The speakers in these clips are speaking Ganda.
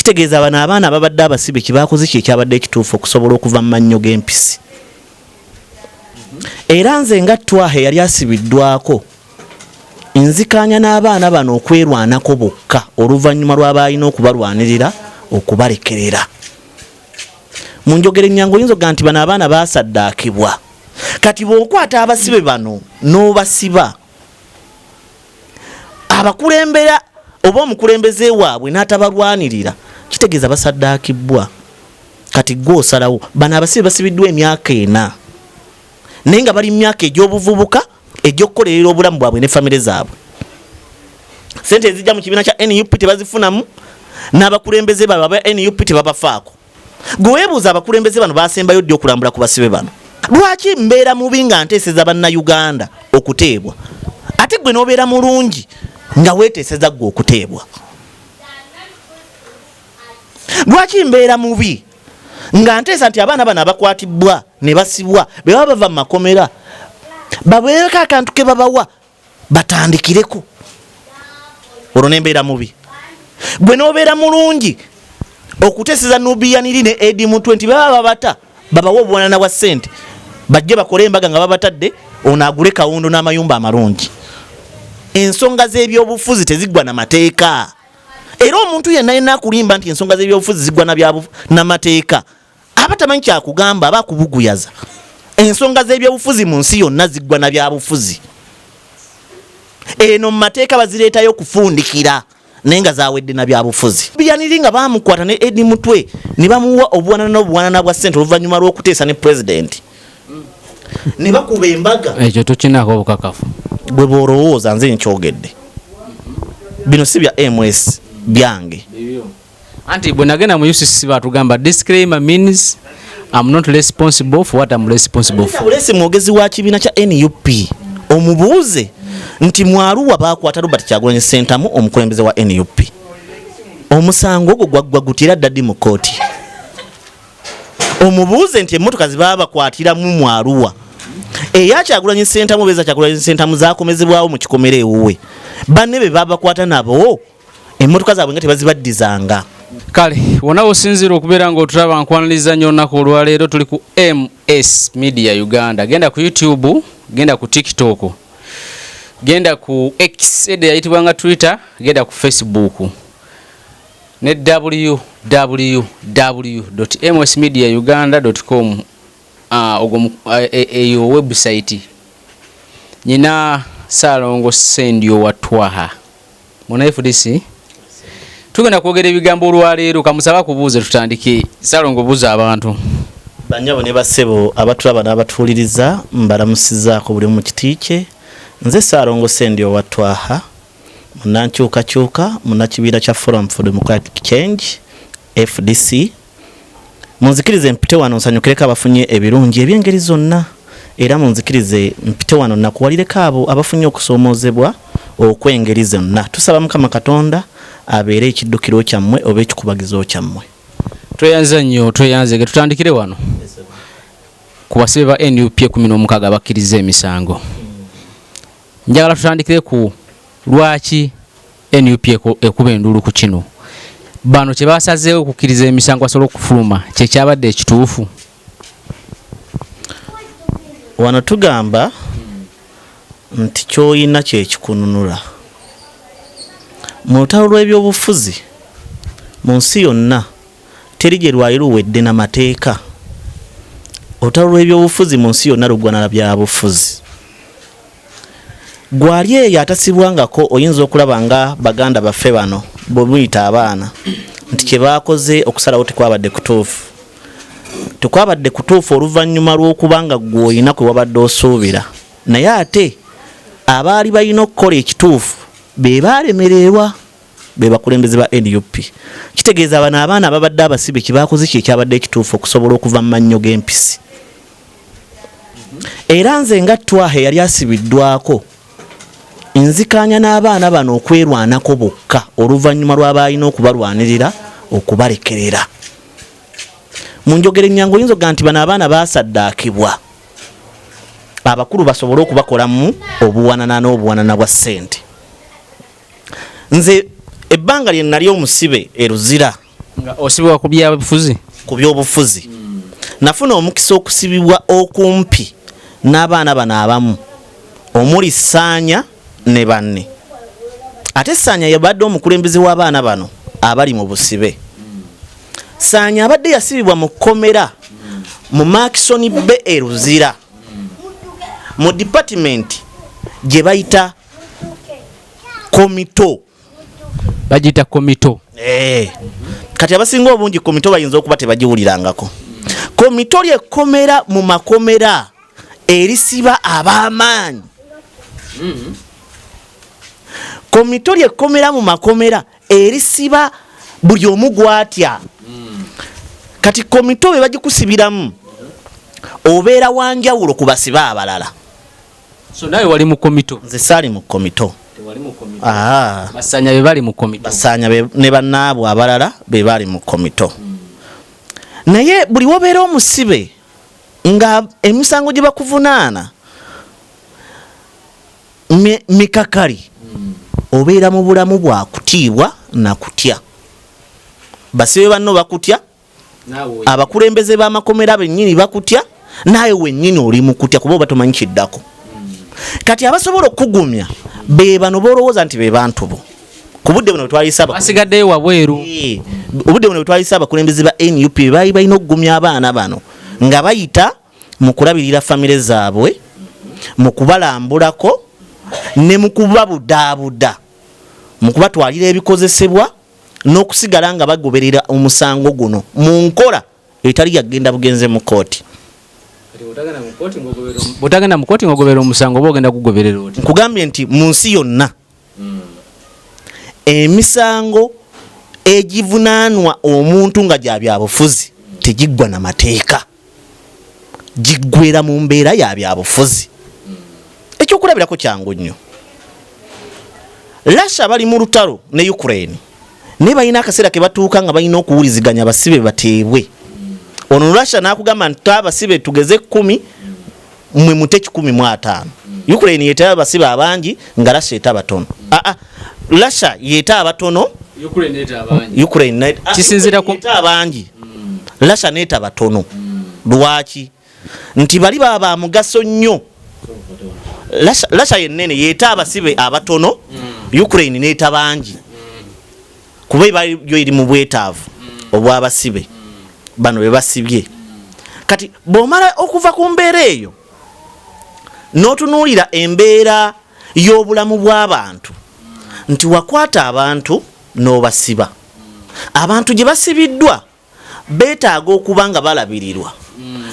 Kitegeeza bano abaana ababadde abasibe kyebakoze kye kyabadde ekituufu okusobola okuva mu mannyo g'empisi. Era nze nga Twaha eyali asibiddwako, nzikaanya n'abaana bano okwerwanako bokka oluvannyuma lw'abaalina okubalwanirira okubalekerera. Mu njogera ennyangu oyinza okugamba nti bano abaana baasaddaakibwa. Kati bw'okwata abasibe bano n'obasiba, abakulembera oba omukulembeze waabwe n'atabalwanirira, kitegeeza basaddaakibbwa. Kati ggwe osalawo. Bano abasibe basibiddwa emyaka 4 naye nga bali mu myaka egy'obuvubuka egy'okukolerera obulamu bwabwe ne famire zaabwe. Sente ezijja mu kibiina kya NUP tebazifunamu, n'abakulembeze baabwe aba NUP tebabafaako. Gwe weebuuza abakulembeze bano basembayo ddi okulambula ku basibe bano? Lwaki mbeera mubi nga nteeseza Bannayuganda okuteebwa, ate gwe n'obeera mulungi nga weeteeseza ggwe okuteebwa? Lwaki mbeera mubi nga nteesa nti abaana bano abakwatibwa ne basibwa be baba bava mu makomera babeereko akantu ke babawa batandikireko, olwo nembeera mubi, gwe n'obeera mulungi okuteeseza Nubian ne Eddie Mutwe nti baba babata babawe obuwanana bwa ssente bajje bakole embaga nga babatadde, ono agule kawundo n'amayumba amalungi. Ensonga z'ebyobufuzi teziggwa na mateeka, era omuntu yenna yenna akulimba nti ensonga z'ebyobufuzi ziggwa na mateeka aba tamanyi kyakugamba, aba akubuguyaza. Ensonga z'ebyobufuzi mu nsi yonna ziggwa na byabufuzi. Eno mu mateeka bazireetayo okufundikira, naye nga zawedde na byabufuzi. Byaniri nga bamukwata ne Eddie Mutwe ne bamuwa obuwanana n'obuwanana bwa ssente oluvannyuma lw'okuteesa ne pulezidenti ne bakuba embaga. Ekyo tokinako obukakafu. Bwe bw'olowooza, nze nkyogedde. Bino si bya MS byange. Anti bwe nagenda mu UCC batugamba disclaimer means I'm not responsible for what I'm responsible for. Bulesi mwogezi wa kibiina kya NUP, omubuuze nti mwaluwa bakwata Robert Kyagulanyi Ssentamu omukulembeze wa NUP, omusango ogwo gwaggwa guti era ddaddi mu kkooti? Omubuuze nti emmotoka zibaba bakwatiramu mwaluwa eya Kyagulanyi Ssentamu oba eza Kyagulanyi Ssentamu zakomezebwawo mu kikomera ewuwe, banne be babakwata nabo emmotoka zaabwe nga tebazibaddizanga. Kale wonna wosinziira okubeera ng'otulaba, nkwaniriza nnyo olunaku olwaleero. Tuli ku MS Media Uganda. Genda ku YouTube, genda ku TikTok, genda ku X edda yayitibwanga Twitter, genda ku Facebook ne www.msmediauganda.com. Ogwo eyo website. Nyina Saalongo Ssendio wa Twaha muna FDC. Tugenda kwogera ebigambo olwaleero. Kamusaba kubuuze, tutandike. Saalongo, buuza abantu. Bannyabo ne bassebo abatulaba n'abatuwuliriza, mbalamusizaako buli mu kiti kye. Nze Saalongo Ssendio wa Twaha, munnankyukakyuka, munnakibiina kya Forum for Democratic Change, FDC. Munzikirize mpite wano nsanyukireko abafunye ebirungi eby'engeri zonna, era munzikirize mpite wano nakuwalireko abo abafunye okusoomoozebwa okw'engeri zonna. Tusaba Mukama Katonda abeere ekiddukiro kyammwe oba ekikubagizo kyammwe. Tweyanza nnyo, tweyanzege. Tutandikire wano ku basibe ba NUP 16 abakkiriza emisango. Njagala tutandikire ku lwaki NUP ekuba enduulu ku kino. Bano kye basazeewo okukkiriza emisango basobole okufuluma, kyekyabadde ekituufu? Wano tugamba nti ky'oyina kyekikununula mu lutalo lw'ebyobufuzi. Mu nsi yonna teri gye lwali luwedde na mateeka. Olutalo lw'ebyobufuzi mu nsi yonna luggwa na byabufuzi. Gwali eyo atasibwangako oyinza okulaba nga baganda baffe bano bwe muyita abaana nti kye baakoze okusalawo tekwabadde kutuufu, tekwabadde kutuufu oluvannyuma lw'okuba nga ggwe olina kwe wabadde osuubira, naye ate abaali balina okukola ekituufu be baalemererwa, be bakulembeze ba NUP. Kitegeeza bano abaana ababadde abasibe kye baakoze kye kyabadde ekituufu okusobola okuva mu mannyo g'empisi. Era nze nga Twaha eyali asibiddwako, nzikaanya n'abaana bano okwerwanako bokka oluvannyuma lw'abaalina okubalwanirira okubalekerera. Mu njogera ennyangu oyinza okugamba nti bano abaana baasaddaakibwa abakulu basobole okubakolamu obuwanana n'obuwanana bwa ssente. Nze ebbanga lye nali omusibe e Luzira, Nga osibibwa ku byabufuzi? Ku byobufuzi. Nafuna omukisa okusibibwa okumpi n'abaana bano abamu omuli Saanya ne banne. Ate Saanya yabadde omukulembeze w'abaana bano abali mu busibe. Saanya abadde yasibibwa mu kkomera mu Murchison Bay e Luzira mu department gye bayita komito. Bagiyita komito. Kati abasinga obungi komito bayinza okuba tebagiwulirangako. Komito lyekkomera mu makomera erisiba ab'amaanyi. Komito lyekkomera mu makomera erisiba buli omu gwatya. Kati komito bwe bagikusibiramu obeera wanjawulo ku basibe abalala. So nawe wali mu komito? Nze saali mu komito. Basanya be bali mu komito. Basanya ne bannaabwe abalala be bali mu komito. Naye buli wobeera omusibe nga emisango gye bakuvunaana mikakali, obeera mu bulamu bwa kutiibwa na kutya. Basibe banno bakutya, abakulembeze b'amakomera bennyini bakutya, naawe wennyini oli mu kutya kuba oba tomanyi kiddako. Kati abasobola okukugumya be bano b'olowooza nti be bantu bo. Ku budde buno bwetwayise basigaddeyo wabweru. Obudde buno bwetwayise abakulembeze ba NUP baali balina okugumya abaana bano nga bayita mu kulabirira famire zaabwe, mu kubalambulako ne mu kubabudaabuda, mu kubatwalira ebikozesebwa n'okusigala nga bagoberera omusango guno mu nkola etali yagenda bugenze mu kkooti. Bw'otagenda mu kkooti ng'ogoberera omusango, oba ogenda kugoberera oti? Nkugambye nti mu nsi yonna emisango egivunaanwa omuntu nga gya byabufuzi tegiggwa na mateeka, giggwera mu mbeera ya byabufuzi. Ekyokulabirako kyangu nnyo, Russia bali mu lutalo ne Ukraine, naye balina akaseera ke batuuka nga balina okuwuliziganya abasibe bateebwe. Ono Russia n'akugamba nti abasibe tugeze 10, mmwe mute 150. Ukraine yeeta abasibe abangi nga Russia eta batono. Aa, Russia yeeta abatono, Ukraine yeeta abangi, Russia neeta batono. Lwaki? Nti bali baba ba mugaso nnyo. Russia yennene yeeta abasibe abatono, Ukraine neeta bangi, kuba eba yo eri mu bwetaavu obw'abasibe bano be basibye. Kati bw'omala okuva ku mbeera eyo n'otunuulira embeera y'obulamu bw'abantu, nti wakwata abantu n'obasiba, abantu gye basibiddwa beetaaga okuba nga balabirirwa,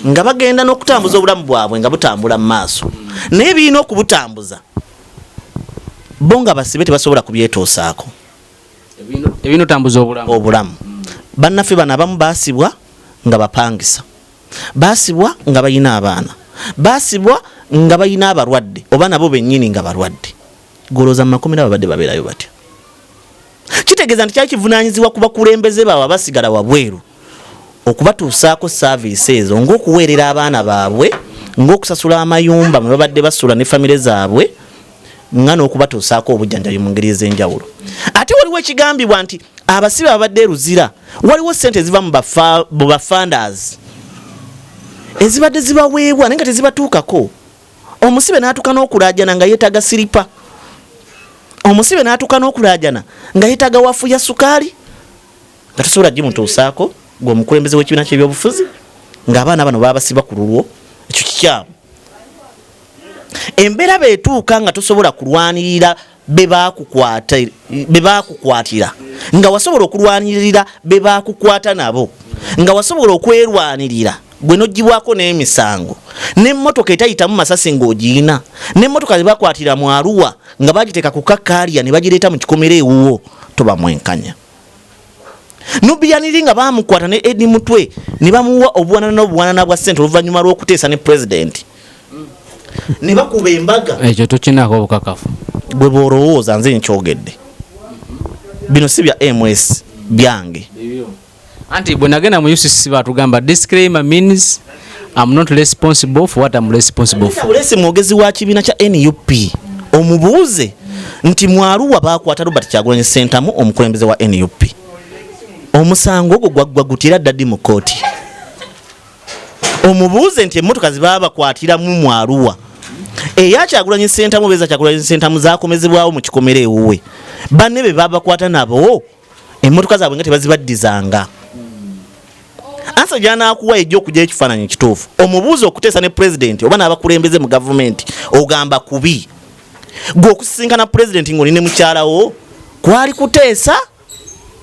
nga bagenda n'okutambuza obulamu bwabwe nga butambula mu maaso, naye birina okubutambuza bo nga basibe tebasobola kubyetuusaako. Ebirina otambuza obulamu. Obulamu. Bannaffe bano abamu baasibwa nga bapangisa, baasibwa nga balina abaana, baasibwa nga balina abalwadde oba nabo bennyini nga balwadde. Golooza mu makomera babadde babeerayo batya? Kitegeeza nti kyali kivunaanyizibwa ku bakulembeze baabwe abasigala wabweru okubatuusaako saaviisi ezo, ng'okuweerera abaana baabwe, ng'okusasula amayumba mwe babadde basula ne famire zaabwe, nga n'okubatuusaako obujjanjabi mu ngeri ez'enjawulo. Ate waliwo ekigambibwa nti abasibe ababadde e Luzira waliwo ssente eziva mu bafunders ezibadde zibaweebwa naye nga tezibatuukako. Omusibe n'atuuka n'okulaajana nga yeetaaga siripa, omusibe n'atuuka n'okulaajana nga yeetaaga wafu ya sukaali nga tosobola gimutuusaako gwe omukulembeze w'ekibiina ky'ebyobufuzi, ng'abaana bano babasiba ku lulwo. Ekyo kikyamu. Embeera bw'etuuka nga tosobola kulwanirira be baakukwatira, nga wasobola okulwanirira be baakukwata nabo, nga wasobola okwerwanirira gwe n'oggyibwako n'emisango, n'emmotoka etayitamu masasi ng'ogiyina, n'emmotoka ze bakwatira mu Arua nga bagiteeka ku kakaaliya ne bagireeta mu kikomera ewuwo, toba mwenkanya. Nubian Li nga baamukwata ne Eddie Mutwe ne bamuwa obuwanana n'obuwanana bwa ssente oluvannyuma lw'okuteesa ne pulezidenti ne bakuba embaga. Ekyo tokinako obukakafu. Bwe bw'olowooza nze nkyogedde. Bino si bya MS byange. Anti bwe nagenda mu UCC batugamba disclaimer means I'm not responsible for what I'm responsible for. Bulesi mwogezi wa kibiina kya NUP omubuuze nti mu Arua baakwata Robert Kyagulanyi Ssentamu omukulembeze wa NUP. Omusango ogwo gwaggwa guti era ddaddi mu kkooti? Omubuuze nti emmotoka zibaba bakwatiramu mu Arua, eya Kyagulanyi Ssentamu oba eza Kyagulanyi Ssentamu zakomezebwawo mu kikomera ewuwe, banne be babakwata nabo emmotoka zaabwe nga tebazibaddizanga. Ansa gy'anaakuwa ejja okugyayo ekifaananyi ekituufu. Omubuuze okuteesa ne pulezidenti oba n'abakulembeze mu gavumenti ogamba kubi. Gwe okusisinkana pulezidenti ng'oli ne mukyalawo kwali kuteesa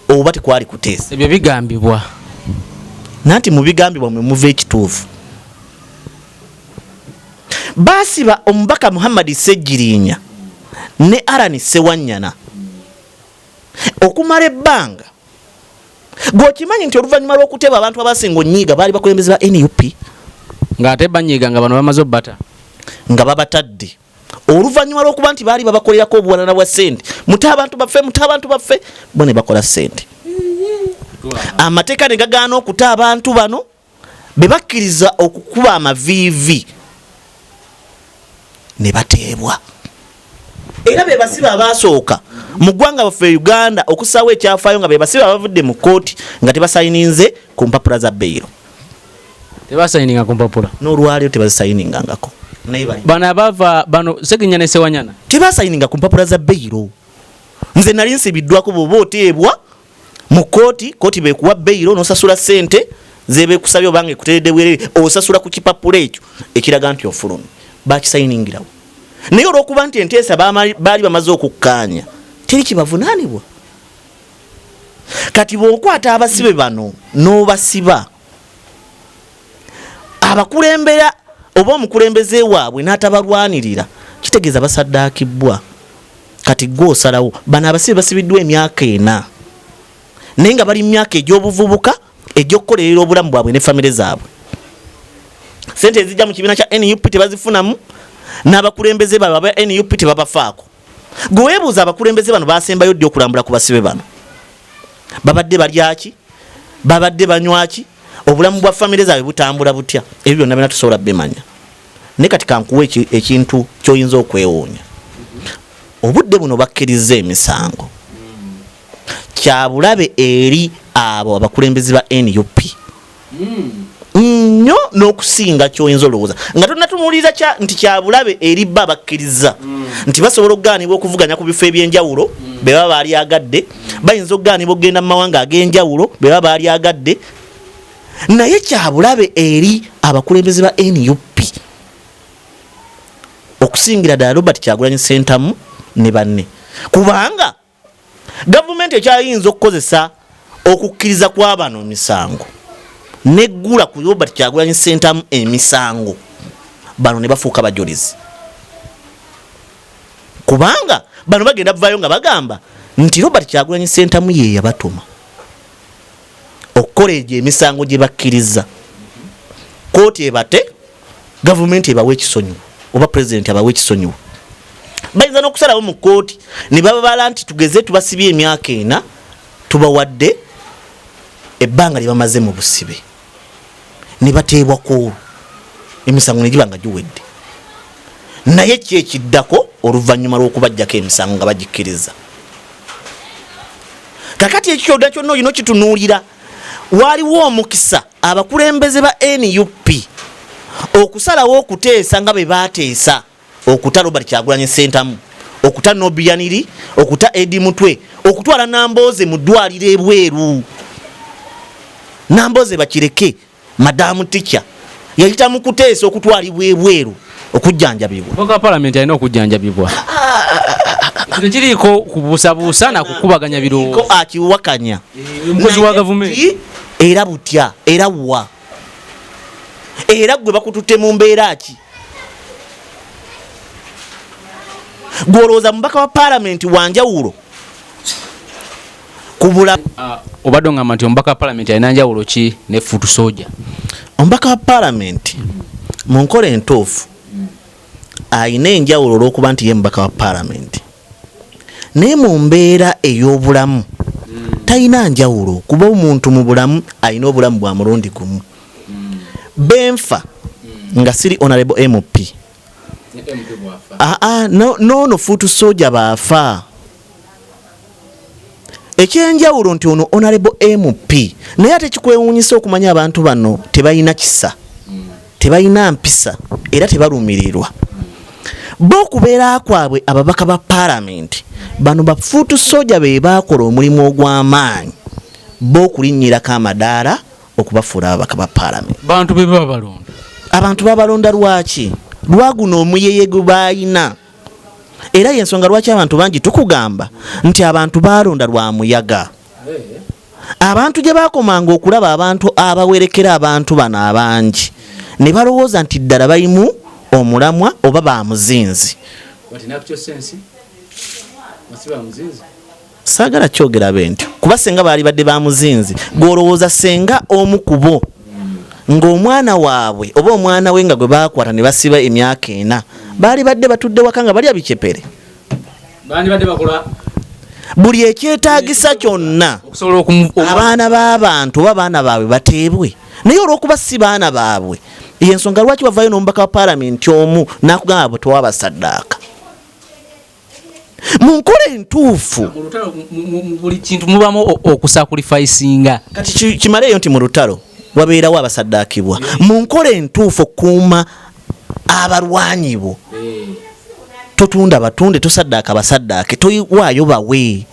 oba tekwali kuteesa? Ebyo bigambibwa. Nanti mu bigambibwa mwe muva ekituufu. Baasiba omubaka Muhammad Ssegirinya ne Allan Ssewanyana okumala ebbanga. Gwe okimanyi nti oluvannyuma lw'okuteeba abantu abasinga onyiiga baali bakulembeze ba NUP. Ng'ate banyiiga nga bano bamaze obbata. Nga babatadde. Oluvannyuma lw'okuba nti baali babakolerako obuwanana bwa ssente, mute abantu baffe, mute abantu baffe, bo ne bakola ssente. Amateeka ne gagaana okuta abantu bano, be bakkiriza okukuba amaviivi ne bateebwa. Era be basibe abaasooka mu ggwanga waffe Uganda okussaawo ekyafaayo nga be basibe abavudde mu kkooti nga tebasayininze ku mpapula za beyiro. Tebasayininga ku mpapula. N'olwaleero tebazisayiningangako. Naye bali. Bano abava bano Seginya ne Sewanyana. Tebasayininga ku mpapula za beyiro. Nze nali nsibiddwako bw'oba oteebwa mu kkooti, kkooti bekuwa beyiro n'osasula ssente zebekusabye obanga ekuteredde bwerere, osasula ku kipapula ekyo ekiraga nti ofulumye. Bakisayiningirawo. Naye olw'okuba nti enteesa baali bamaze okukkaanya, teri kibavunaanibwa. Kati bw'okwata abasibe bano n'obasiba, abakulembera oba omukulembeze waabwe n'atabalwanirira, kitegeeza basaddaakibwa. Kati ggwe osalawo. Bano abasibe basibiddwa emyaka 4, naye nga bali mu myaka egy'obuvubuka egy'okukolerera obulamu bwabwe ne famire zaabwe. Ssente ezijja mu kibiina kya NUP tebazifunamu, n'abakulembeze baabwe aba NUP tebabafaako. Gwe weebuuza abakulembeze bano basembayo ddi okulambula ku basibe bano? Babadde balya ki? Babadde banywa ki? Obulamu bwa famire zaabwe butambula butya? Ebyo byonna byonna tusobola bimanya. Naye kati kankuwe ekintu ky'oyinza okwewuunya. Obudde buno bakkiriza emisango. Kya bulabe eri abo abakulembeze ba NUP. Nnyo n'okusinga ky'oyinza olowooza. Nga tonnatunuulira nti kya bulabe eri bo abakkiriza. Nti basobola okugaanibwa okuvuganya ku bifo eby'enjawulo be baba baalyagadde. Bayinza okugaanibwa okugenda mu mawanga ag'enjawulo be baba baalyagadde. Naye kya bulabe eri abakulembeze ba NUP okusingira ddala Robert Kyagulanyi Ssentamu ne banne, kubanga gavumenti ekyayinza okukozesa okukkiriza kwa bano emisango neggula ku Robert Kyagulanyi Ssentamu emisango, bano ne bafuuka bajulizi, kubanga bano bagenda bavaayo nga bagamba nti Robert Kyagulanyi Ssentamu ye yabatuma okukola egyo emisango gye bakkiriza. Kkooti ebate, gavumenti ebawe ekisonyiwo oba pulezidenti abawe ekisonyiwo. Bayinza n'okusalawo mu kkooti ne bababala nti tugeze tubasibye emyaka 4, tubawadde ebbanga lye bamaze mu busibe ne bateebwa ku olwo emisango ne giba nga giwedde. Naye ki ekiddako oluvannyuma lw'okubaggyako emisango nga bagikkiriza? Kakati ekyo kyonna kyonna olina okitunuulira. Waliwo omukisa abakulembeze ba NUP okusalawo okuteesa nga bwe baateesa okuta Robert Kyagulanyi Ssentamu, okuta Nobianiri, okuta Eddie Mutwe, okutwala Nambooze mu ddwaliro ebweru. Nambooze bakireke, Madamu Teacher yayita mu kuteesa okutwalibwa ebweru okujjanjabibwa. Omubaka wa Palamenti alina okujjanjabibwa. Tekiriiko kubuusabuusa na kukubaganya birowoozo. Ko akiwakanya. Omukozi wa gavumenti. Era butya, era wa. Era gwe bakututte mu mbeera ki? Gwe olowooza mubaka wa Palamenti wa njawulo kubula. Obadde ongamba nti omubaka wa Palamenti alina njawulo ki ne foot soldier? Omubaka wa Palamenti mu nkola entuufu alina enjawulo olw'okuba nti ye mubaka wa Palamenti, naye mu mbeera ey'obulamu talina njawulo, kuba omuntu mu bulamu alina obulamu bwa mulundi gumu. Benfa nga siri honorable MP, noono foot soldier baafa. Ekyenjawulo nti ono Honorable MP, naye ate kikwewuunyisa okumanya abantu bano tebalina kisa, tebalina mpisa, era tebalumirirwa. Bo okubeera kwabwe ababaka ba paalamenti bano ba foot soldier be baakola omulimu ogw'amaanyi bo okulinnyirako amadaala okubafuula ababaka ba paalamenti. Bantu be babalonda. Abantu babalonda lwaki? Lwaguno omuyeye gwe bayina. Era yensonga lwaki abantu bangi tukugamba nti abantu balonda lwa muyaga. Abantu gye bakomanga okulaba abantu abawerekera abantu bano abangi ne balowooza nti ddala balimu omulamwa oba ba muzinzi. Saagala kyogera bentyo kuba senga baali badde ba muzinzi, gw'olowooza senga omu ku bo ng'omwana waabwe oba omwana we nga gwe baakwata ne basiba emyaka 4 baali badde batudde waka nga balya bicepere. Bandibadde bakola buli ekyetaagisa kyonna abaana b'abantu oba abaana baabwe bateebwe, naye olw'okuba si baana baabwe yensonga lwaki wavaayo n'omubaka wa paalamenti omu n'akugamba bwe twabasaddaaka. Mu nkola entuufu buli kintu mubamu okusacrificinga. Kati kimaleeyo nti mu lutalo wabeerawo abasaddaakibwa. Mu nkola entuufu okukuuma abalwanyi bo, totunda batunde, tosaddaaka basaddaake, toyiwaayo bawe.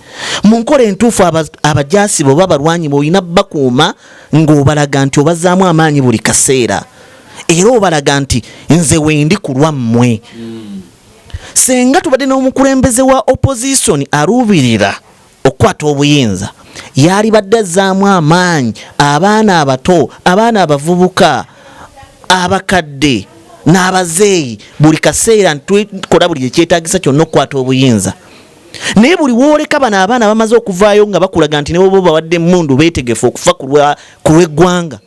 Mu nkola entuufu abajaasi bo oba abalwanyi bo olina bakuuma ng'obalaga nti obazzaamu amaanyi buli kaseera, era obalaga nti nze wendi ku lwammwe. Senga tubadde n'omukulembeze wa opposition aluubirira okukwata obuyinza, yalibadde azzaamu amaanyi abaana abato, abaana abavubuka, abakadde n'abazeeyi buli kaseera nti tukola buli ekyetaagisa kyonna okukwata obuyinza. Naye buli wooleka bano abaana bamaze okuvaayo nga bakulaga nti ne bw'oba obawadde emmundu beetegefu okufa ku lw'eggwanga,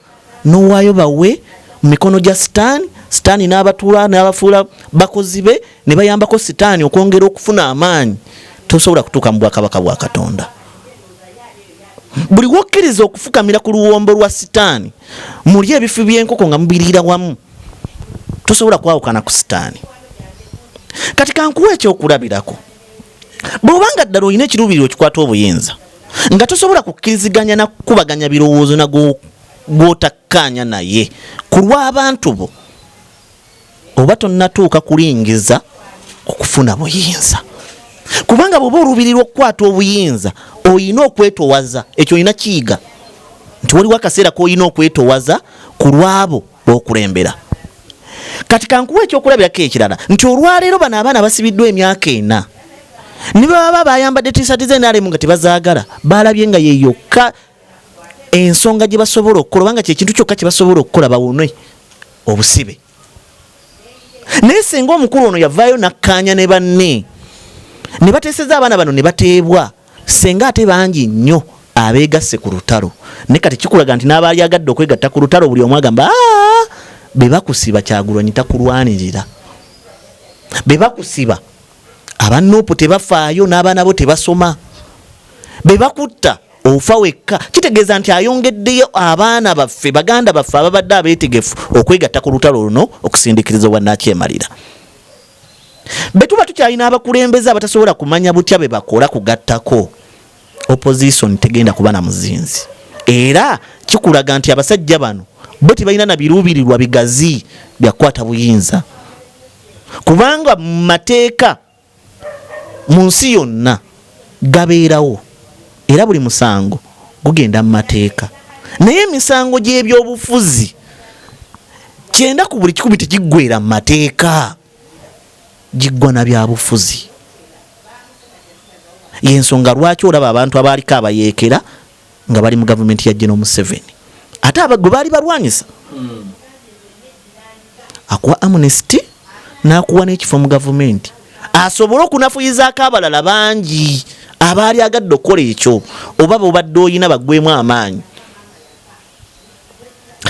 n'owaayo bawe mu mikono gya Sitaani, Sitaani n'abatuula n'abafuula bakozi be ne bayambako Sitaani okwongera okufuna amaanyi, tosobola kutuuka mu bwakabaka bwa Katonda. Buli w'okkiriza okufukamira ku luwombo lwa Sitaani, mulye ebifi by'enkoko nga mubiriira wamu, tosobola kwawukana ku Sitaani. Kati kankuwa ekyokulabirako. Bw'oba nga ddala olina ekiruubirirwa ekikwata obuyinza, nga tosobola kukkiriziganya na kukubaganya birowoozo na gw'otakkaanya naye ku lw'abantu bo, oba tonnatuuka kulingiza okufuna buyinza. Kubanga bw'oba oluubirirwa okukwata obuyinza, olina okwetowaza. Ekyo olina kiyiga nti waliwo akaseera k'olina okwetowaza ku lw'abo b'okulembera. Kati kankuwa ekyokulabirako ekirala nti olwaleero bano abaana basibiddwa emyaka 4, ne baba bayambadde t-shirt za NRM nga tebazaagala, balabye nga ye yokka ensonga gye basobola okukola, obanga kye kintu kyokka kye basobola okukola bawone obusibe. Naye singa omukulu ono yavaayo n'akkaanya ne banne ne bateeseza abaana bano ne bateebwa, singa ate bangi nnyo abeegasse ku lutalo. Naye kati kikulaga nti n'abaali agadde okwegatta ku lutalo buli omu agamba, be bakusiba Kyagulanyi takulwanirira, be bakusiba aba Nuupu tebafaayo n'abaana bo tebasoma, be bakutta ofa wekka. Kitegeeza nti ayongeddeyo abaana baffe, baganda baffe ababadde abeetegefu okwegatta ku lutalo luno okusindiikiriza obwannakyemalira. Bwe tuba tukyalina abakulembeze abatasobola kumanya butya bwe bakola kugattako, opposition tegenda kuba na muzinzi. Era kikulaga nti abasajja bano bo tebalina na biruubirirwa bigazi bya kukwata buyinza, kubanga mu mateeka mu nsi yonna gabeerawo era buli musango gugenda mu mateeka. Naye emisango gy'ebyobufuzi 90 ku buli 100 tegiggweera mu mateeka, giggwa na byabufuzi. Y'ensonga lwaki olaba abantu abaaliko abayeekera nga bali mu gavumenti ya General Museveni, ate gwe baali balwanyisa akuwa amnesty n'akuwa n'ekifo mu gavumenti asobole okunafuyizaako abalala bangi abaali agadde okukola ekyo oba bobadde oyina baggwemu amaanyi.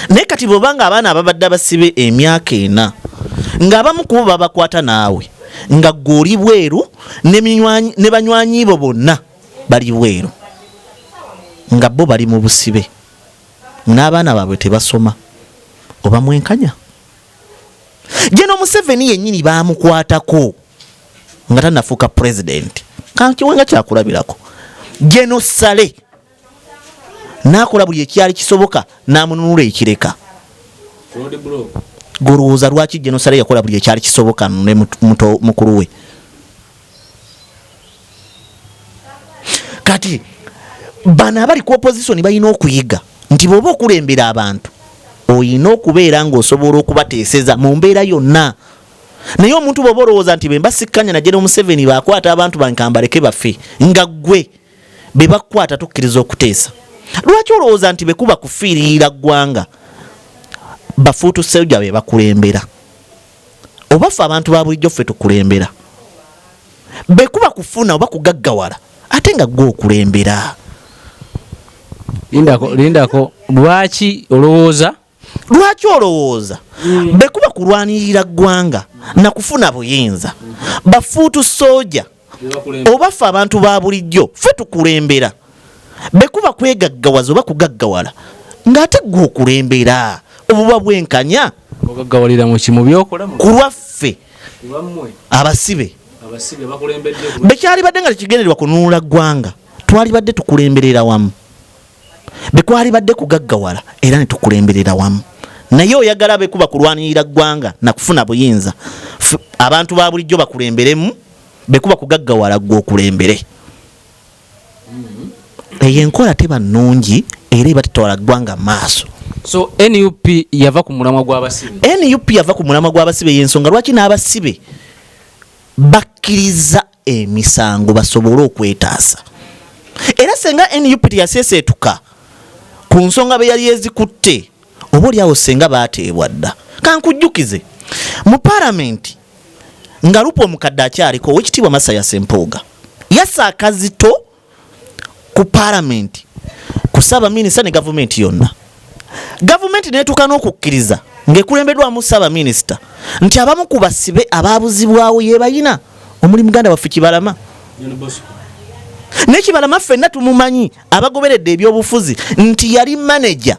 Naye kati bw'oba nga abaana ababadde abasibe emyaka 4 ng'abamu ku bo babakwata naawe nga ggwe oli bweru ne banywanyi bo bonna bali bweru nga bo bali mu busibe n'abaana baabwe tebasoma, oba mwenkanya? General Museveni yennyini baamukwatako nga tannafuuka pulezidenti. Kankiwe nga kyakulabirako. General Saleh n'akola buli ekyali kisoboka n'amununula ekireka. Golowooza lwaki General Saleh yakola buli ekyali kisoboka ne mukulu we? Kati bano abali ku opposition balina okuyiga nti bw'oba okulembera abantu olina okubeera ng'osobola okubateeseza mu mbeera yonna. Naye omuntu bw'oba olowooza nti bwe mba sikkanya na General Museveni baakwata abantu bange kambaleke bafe, nga ggwe be bakukwata tukkiriza okuteesa. Lwaki olowooza nti bwe kuba kufiiririra ggwanga bafuutu sseruja be bakulembera, oba ffe abantu ba bulijjo ffe tukulembera? Bwe kuba kufuna oba kugaggawala ate nga ggwe okulembera. Lindako, lindako, lwaki olowooza? Lwaki olowooza bwe kuba kulwanirira ggwanga na kufuna buyinza bafuutu sooja oba ffe abantu ba bulijjo ffe tukulembera? Bwe kuba kwegaggawaza oba kugaggawala ng'ate ggwe okulembera, obuba bwenkanya. Ogaggawalira mu ki? Mu byokola? Ku lwaffe abasibe. Bekyalibadde nga tekigendererwa kununula ggwanga, twalibadde tukulemberera wamu. Bekwalibadde kugaggawala era ne tukulemberera wamu. Naye oyagala bekuba kulwanirira ggwanga na kufuna buyinza, abantu ba bulijjo bakulemberemu, bekuba kugaggawala ggwe okulembere. Eyo enkola teba nnungi era eba tetwala ggwanga maaso. So NUP yava ku mulamwa gw'abasibe? NUP yava ku mulamwa gw'abasibe, y'ensonga lwaki n'abasibe bakkiriza emisango basobole okwetaasa. Era senga NUP teyaseeseetuka ku nsonga be yali ezikutte, oba oliawo senga baateebwa dda. Kankujjukize, mu paalamenti nga Lupa omukadde akyaliko, owekitiibwa Mathias Mpuuga yassa akazito ku paalamenti ku ssaabaminisita ne gavumenti yonna. Gavumenti neetuuka n'okukkiriza ng'ekulembeddwamu ssaabaminisita nti abamu ku basibe abaabuzibwawo ye bayina omuli muganda waffe Kibalama. Ne Kibalama ffenna tumumanyi abagoberedde ebyobufuzi nti yali manager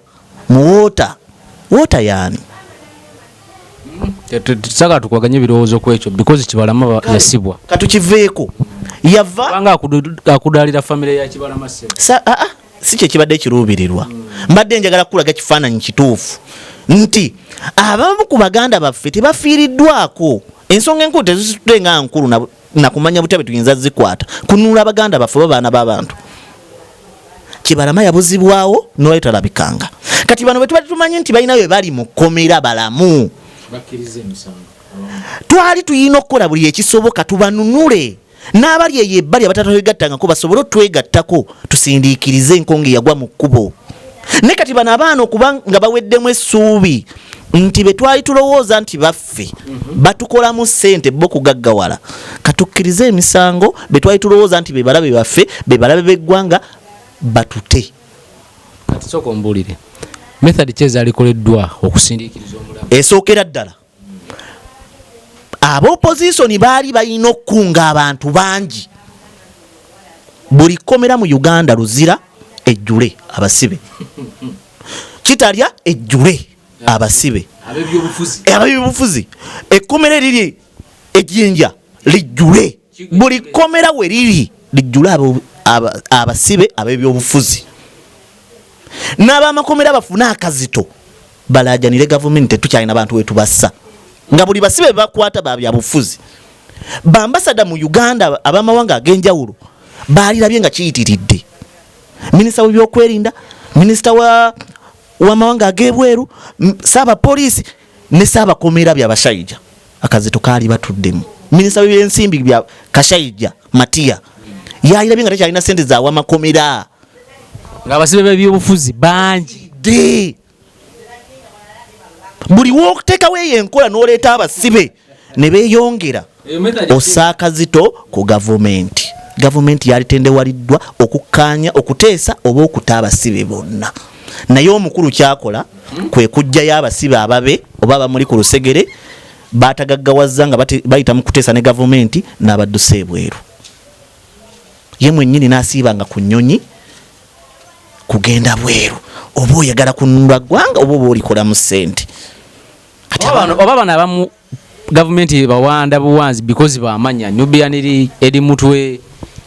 mu water. Water yaani? Tusagala tukwaganye ebirowoozo ku ekyo because Kibalama yasibwa. Katukiveeko. Yava kubanga akudaalira famire ya Kibalama ssebo. Si kye kibadde ekiruubirirwa. Mbadde njagala kukulaga kifaananyi kituufu nti abamu ku baganda baffe tebafiiriddwako. Ensonga enkulu tezisitudde nga nkulu na kumanya butya bwe tuyinza zikwata kununula abaganda baffe oba baana b'abantu. Kibalama yabuzibwawo n'olwali talabikanga. Kati bano bwe tubadde tumanyi nti balina bwe bali mu kkomera balamu, twali tuyina okukola buli ekisoboka tubanunule n'abali eyo ebbali abatatwegattangako basobole otwegattako tusindiikirize enkonge eyagwa mu kkubo. Naye kati bano abaana okuba nga baweddemu essuubi nti be twali tulowooza nti baffe batukolamu ssente bo kugaggawala, katukkirize emisango be twali tulowooza nti be balabe baffe, be balabe b'eggwanga, batute. Kati sooka ombuulire method ki ezaalikoleddwa okusindiikiriza omulamu? Esookera ddala, ab'opposition baali balina okukunga abantu bangi. Buli kkomera mu Uganda Luzira ejjule abasibe, Kitalya ejjule abasibe, ab'ebyobufuzi, ekkomera eriri Ejjinja lijjule, buli kkomera we liri lijjule abasibe ab'ebyobufuzi, n'ab'amakomera bafune akazito balajanire gavumenti tetukyalina bantu wetubassa, nga buli basibe bakwata ba byabufuzi. Bambasada mu Uganda ab'amawanga ag'enjawulo baalirabye nga kiyitiridde. Minisita w'ebyokwerinda, minisita w'amawanga ag'ebweru, ssaabapoliisi ne ssaabakomera bya bashaija akazito kaali batuddemu. Minisita w'ebyensimbi bya Kashaija Matia yalirabye nga tekyalina ssente za wamakomera, ng'abasibe b'ebyobufuzi bangi. Dde buli w'okuteekawo eyo enkola n'oleeta abasibe ne beeyongera, ossa akazito ku gavumenti. Gavumenti yalitendewaliddwa okukkaanya, okuteesa oba okuta abasibe bonna. Naye omukulu kyakola kwe kuggyayo abasibe ababe oba abamuli ku lusegere baatagaggawazza nga bayita mu kuteesa ne gavumenti n'abaddusa ebweru. Ye mwennyini n'asiibanga ku nnyonyi kugenda bweru. Oba oyagala kununula ggwanga oba oba olikolamu ssente. Kati oba bano abamu gavumenti bawanda buwanzi because bamanya Nubian eri Mutwe,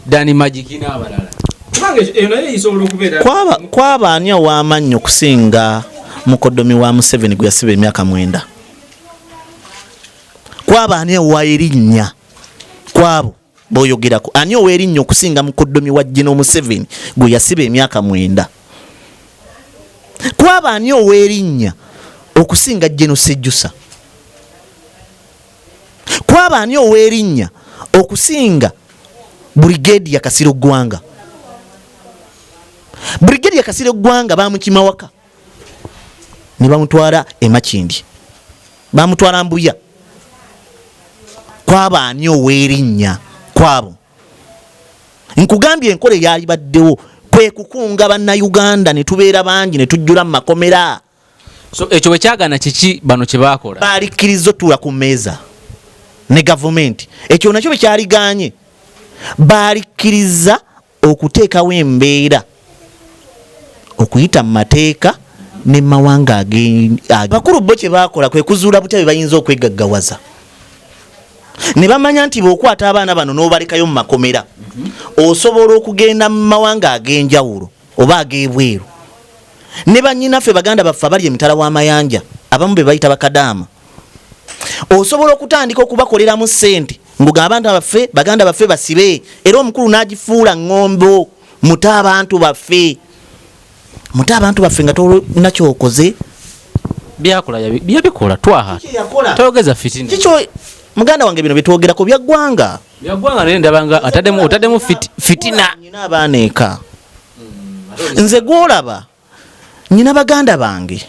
Dani Magic n'abalala. Kubanga eyo naye isobola okubeera. Kwaba ani ow'amannyo okusinga mukoddomi wa Museveni gwe yasiba emyaka 9? Kwaba ani ow'erinnya kwabo boyogerako, ani ow'erinnya okusinga mukoddomi wa General Museveni gwe yasiba emyaka 9? Kwaba ani ow'erinnya okusinga General Sejusa? Kwaba ani ow'erinnya okusinga Brigadier Kasiro Ggwanga? Brigadier Kasiro Ggwanga bamukima waka ne bamutwala e Makindye, bamutwala Mbuya. Kwaba ani ow'erinnya kwabo? Nkugambye enkola eyalibaddewo kwe kukunga Bannayuganda ne tubeera bangi ne tujjula mu makomera. So ekyo bwe kyagaana, kiki bano kye baakola? Baalikkiriza otuula ku mmeeza ne gavumenti. Ekyo nakyo bwe kyaliganye, baalikkiriza okuteekawo embeera okuyita mu mateeka ne mawanga. Bakulu bo kye baakola kwe kuzuula butya bwe bayinza okwegaggawaza, ne bamanya nti bw'okwata abaana bano n'obalekayo mu makomera, osobola okugenda mu mawanga ag'enjawulo oba ag'ebweru ne bannyinaffe, baganda baffe abali emitala w'amayanja, abamu be bayita bakadaama, osobola okutandika okubakoleramu ssente nguga abantu baffe, baganda baffe basibe. Era omukulu n'agifuula ŋŋombo, mute abantu baffe, mute abantu baffe, nga tolina kyokoze. Byakola yabikola twaha. Toyogeza fitina. Kikyo muganda wange, bino byetwogerako byaggwanga. Byaggwanga, naye ndabanga ataddemu fitina. Nyina abaana eka, nze gwolaba nyina baganda bange,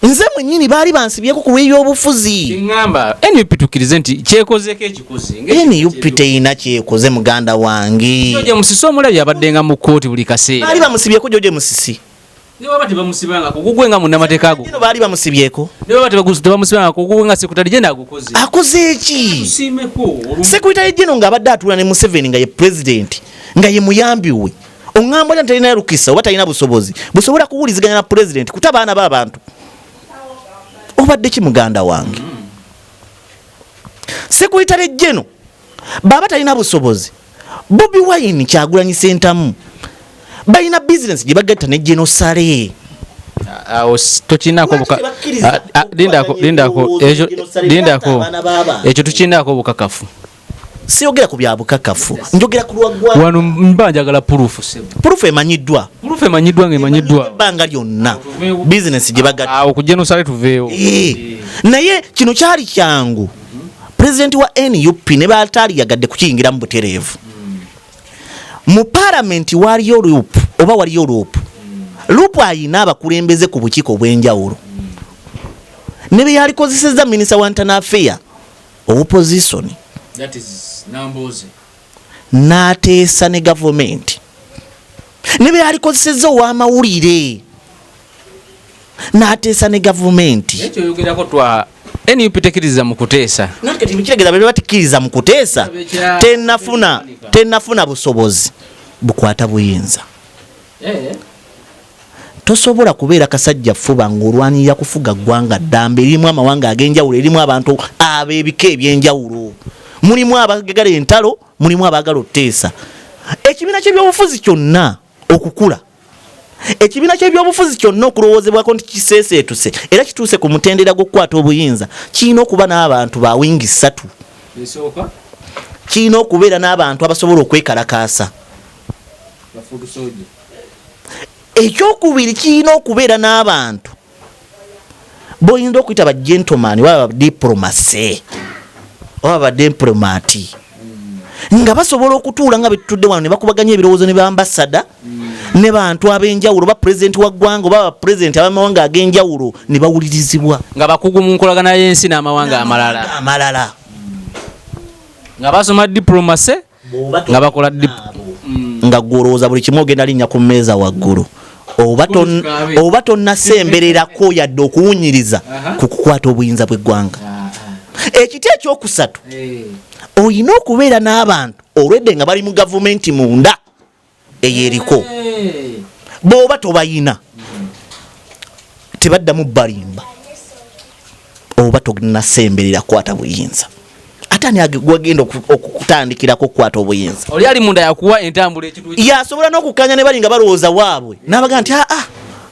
nze mwennyini baali bansibyeko ku lw'ebyobufuzi. Ŋŋamba NUP tukkirize nti kyekozeeko ekikoze. NUP teyina kyekoze, muganda wange. George Musisi omulabi abaddenga mu kkooti buli kaseera. Baali bamusibyeko George Musisi? Ne baba tebamusibangako, gugwe nga munnamateeka ago. Ino baali bamusibyeko? Ne baba tebamusibangako, gugwe nga secretary general agukoze. Akoze eki? Tusiimeko Secretary general ng'abadde atuula ne Museveni nga ye president, nga ye muyambi we, oŋŋamba otya nti talina lukisa oba talina busobozi busobola kuwuliziganya na president kuta baana b'abantu? Obadde ki, muganda wange? Secretary general baba talina busobozi, Bobi Wine, Kyagulanyi Sentamu balina bizinesi gye bagatta ne General Saleh. Awo tokiinaako Lwaki tebakkiriza lindako, okukwatanya lindako. ebirowoozo Ekyo General Saleh lindako. by'atta abaana b'abantu? Ekyo tukiinaako obukakafu. Siyogera ku bya bukakafu, njogera ku lwaggwanga. Wano mba njagala proof, sebo. Proof emanyiddwa. Proof emanyiddwa nga emanyiddwa. Ebbanga lyonna bizinesi gye bagatta. Awo ku General Saleh tuveewo. Naye kino kyali kyangu, pulezidenti wa NUP ne bataali yagadde kukiyingiramu butereevu. Mu paalamenti waliyo LOP oba waliyo LOP? LOP ayina abakulembeze ku bukiiko obw'enjawulo ne be yalikozesezza minisita wa internal affair opposition That is Namboze. N'ateesa ne gavumenti, ne be yalikozesezza ow'amawulire n'ateesa ne gavumenti. Ekyo oyogerako twa NUP tekiriza mu kuteesa. Kati kiregeza bwe batikkiriza mu kuteesa, tenafuna busobozi bukwata buyinza. Tosobola kubeera kasajja fuba ng'olwanirira kufuga ggwanga ddamba erimu amawanga ag'enjawulo, erimu abantu ab'ebika ebyenjawulo, mulimu abagagala entalo, mulimu abaagala otuteesa. Ekibiina ky'ebyobufuzi kyonna okukula, ekibiina ky'ebyobufuzi kyonna okulowoozebwako nti kiseeseetuse era kituuse ku mutendera gw'okukwata obuyinza, kirina okuba n'abantu ba wing 3. Esooka. Kirina okubeera n'abantu abasobola okwekalakaasa. Ba foot soldier. Ekyokubiri, kirina okubeera n'abantu boyinza okuyita ba gentleman oba ba diplomacy oba ba diplomat, nga basobola okutuula nga betutudde wano ne bakubaganya ebirowoozo ne bambasada ne bantu ab'enjawulo, ba pulezidenti wa ggwanga oba bapulezidenti ab'amawanga ag'enjawulo, ne bawulirizibwa. Nga bakugu mu nkolagana y'ensi n'amawanga amalala. Amalala. Nga basoma diplomacy, nga bakola nga gwolowooza buli kimu ogenda linnya ku mmeeza waggulu, oba tonnasembererako yadde okuwunyiriza ku kukwata obuyinza bw'eggwanga. Ekiti ekyokusatu, olina okubeera n'abantu olwedde nga bali mu gavumenti munda eyo eriko. Bw'oba tobayina, tebaddamu balimba, oba tonasemberera kukwata buyinza. Ate ani gwagenda okutandikirako okukwata obuyinza. Oli ali munda yakuwa entambula ekintu Yasobola n'okukkaanya ne bali nga balowooza waabwe, n'abagaa nti aa,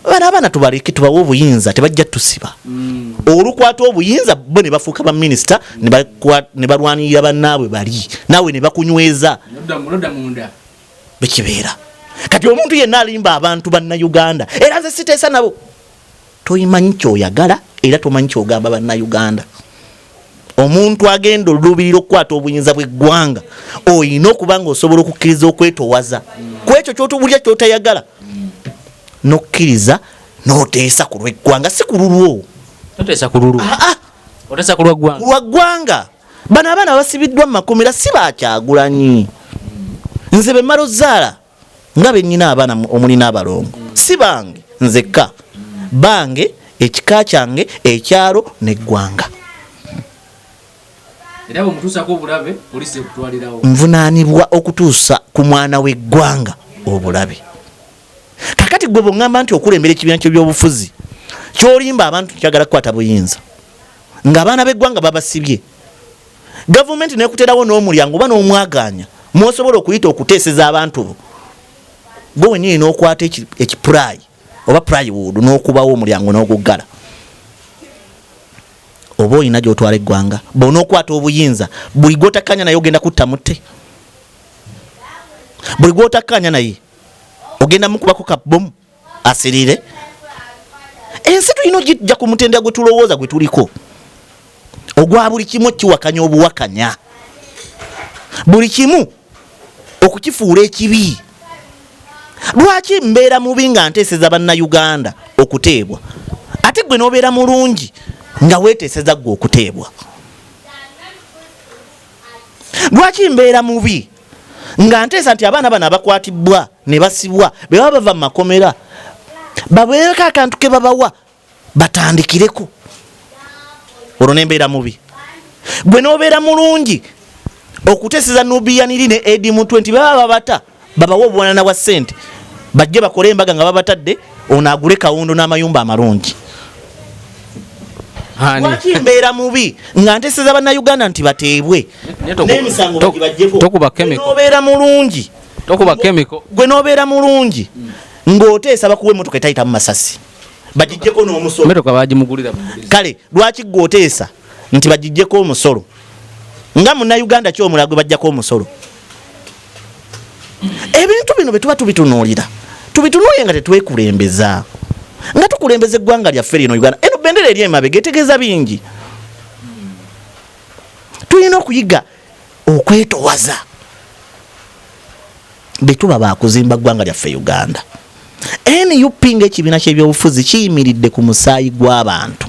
bano abaana tubaleke, tubawe obuyinza, tebajja tusiba. Olukwata obuyinza, bo ne bafuuka baminisita, ne balwanirira bannaabwe bali, naawe ne bakunyweza. Nodda munda. Bekibeera kati omuntu yenna alimba abantu Bannayuganda, era nze siteesa nabo. Toyimanyi kyoyagala era tomanyi kyogamba Bannayuganda. Omuntu agenda oluubirira okukwata obuyinza bw'eggwanga, oyina okuba nga osobola okukkiriza okwetowaza ku ekyo kyotubulya kyotayagala, nokkiriza n'oteesa ku lw'eggwanga, si ku lulwo. Toteesa ku lulwo. Ah, ah. Oteesa ku lwa ggwanga. Ku lwa ggwanga. Bano abaana basibiddwa mu makomera si Bakyagulanyi. Nze be mmala ozaala nga bennyina abaana omuli n'abalongo, si bange nzekka, bange, ekika kyange, ekyalo n'eggwanga. Era bwemutuusako obulabe, poliisi ekutwalirawo. Nvunaanibwa okutuusa ku mwana w'eggwanga obulabe. Kakati gwe bw'oŋŋamba nti okulembera ekibiina ky'ebyobufuzi kyolimba abantu kyagala kukwata buyinza ng'abaana b'eggwanga babasibye, gavumenti nekuterawo n'omulyango oba n'omwagaanya mwosobola okuyita okuteeseza abantu bo, gwe wenyini n'okwata ekipulayi oba plywood n'okubawo omulyango n'oguggala, oba olina gy'otwala eggwanga? Bw'onookwata obuyinza, buli gw'otakkanya naye ogenda kutta mutte, buli gw'otakkanya naye ogenda mukubako kabomu asirire. Ensi tulina ogijja ku mutendera gwe tulowooza gwe tuliko ogwa buli kimu kiwakanya obuwakanya, buli kimu okukifuula ekibi. Lwaki mbeera mubi nga nteeseza Bannayuganda okuteebwa, ate gwe n'obeera mulungi nga weeteeseza gwe okuteebwa? Lwaki mbeera mubi nga nteesa nti abaana bano abakwatibwa ne basibwa be baba bava mu makomera babeereko akantu ke babawa batandikireko, olwo nembeera mubi, gwe n'obeera mulungi okuteeseza Nubian Li ne Eddie Mutwe nti baba babata babawe obuwanana bwa ssente bajje bakole embaga nga babatadde, ono agule kawundo n'amayumba amalungi? Ani? Lwaki mbeera mubi nga nteeseza Bannayuganda nti bateebwe Naye n'emisango bagibaggyeko, tokuba gwe chemical. n'obeera mulungi? Tokuba chemical. Gwe n'obeera mulungi ng'oteesa bakuwa emmotoka etayitamu masasi, bagiggyeko n'omusolo. Emotoka bagimugulira bugulizi. Kale lwaki gwe oteesa nti bagiggyeko omusolo, nga Munnayuganda ki omulala gwe bajjako omusolo? Ebintu bino bwe tuba tubitunuulira, tubitunuulire nga tetwekulembeza, nga tukulembeza eggwanga lyaffe lino Uganda. Eno bendera eri emabega etegeeza bingi. Tulina okuyiga okwetowaza bwe tuba bakuzimba ggwanga lyaffe Uganda. NUP ng'ekibiina ky'ebyobufuzi kiyimiridde ku musaayi gw'abantu.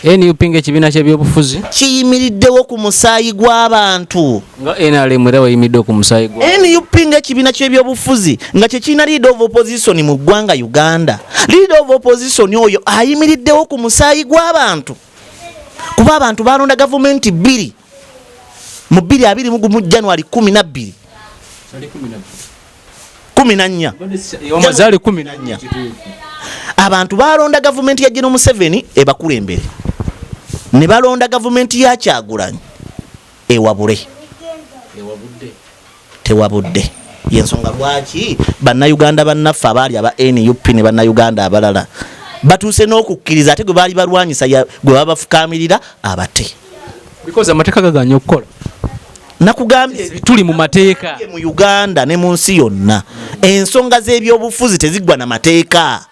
NUP ng'ekibiina ky'ebyobufuzi kiyimiriddewo ku musaayi gw'abantu, nga NRM era weyimiridde ku musaayi gwa NUP ng'ekibiina ky'ebyobufuzi nga kye kirina leader of opposition mu ggwanga Uganda, leader of opposition oyo ayimiriddewo ku musaayi gw'abantu, kuba abantu balonda gavumenti bbiri mu 2021 January 12, 14. Zaali 14. Abantu balonda gavumenti ya General Museveni ebakulembere, ne balonda gavumenti ya Kyagulanyi ewabule. Tewabudde. Yensonga lwaki Bannayuganda bannaffe abaali aba NUP ne Bannayuganda abalala batuuse n'okukkiriza ate gwe baali balwanyisa gwe baba bafukamirira abate. Because amateeka gaganya okukola. Nakugambye, tuli mu mateeka. Mu Uganda ne mu nsi yonna ensonga z'ebyobufuzi teziggwa na mateeka.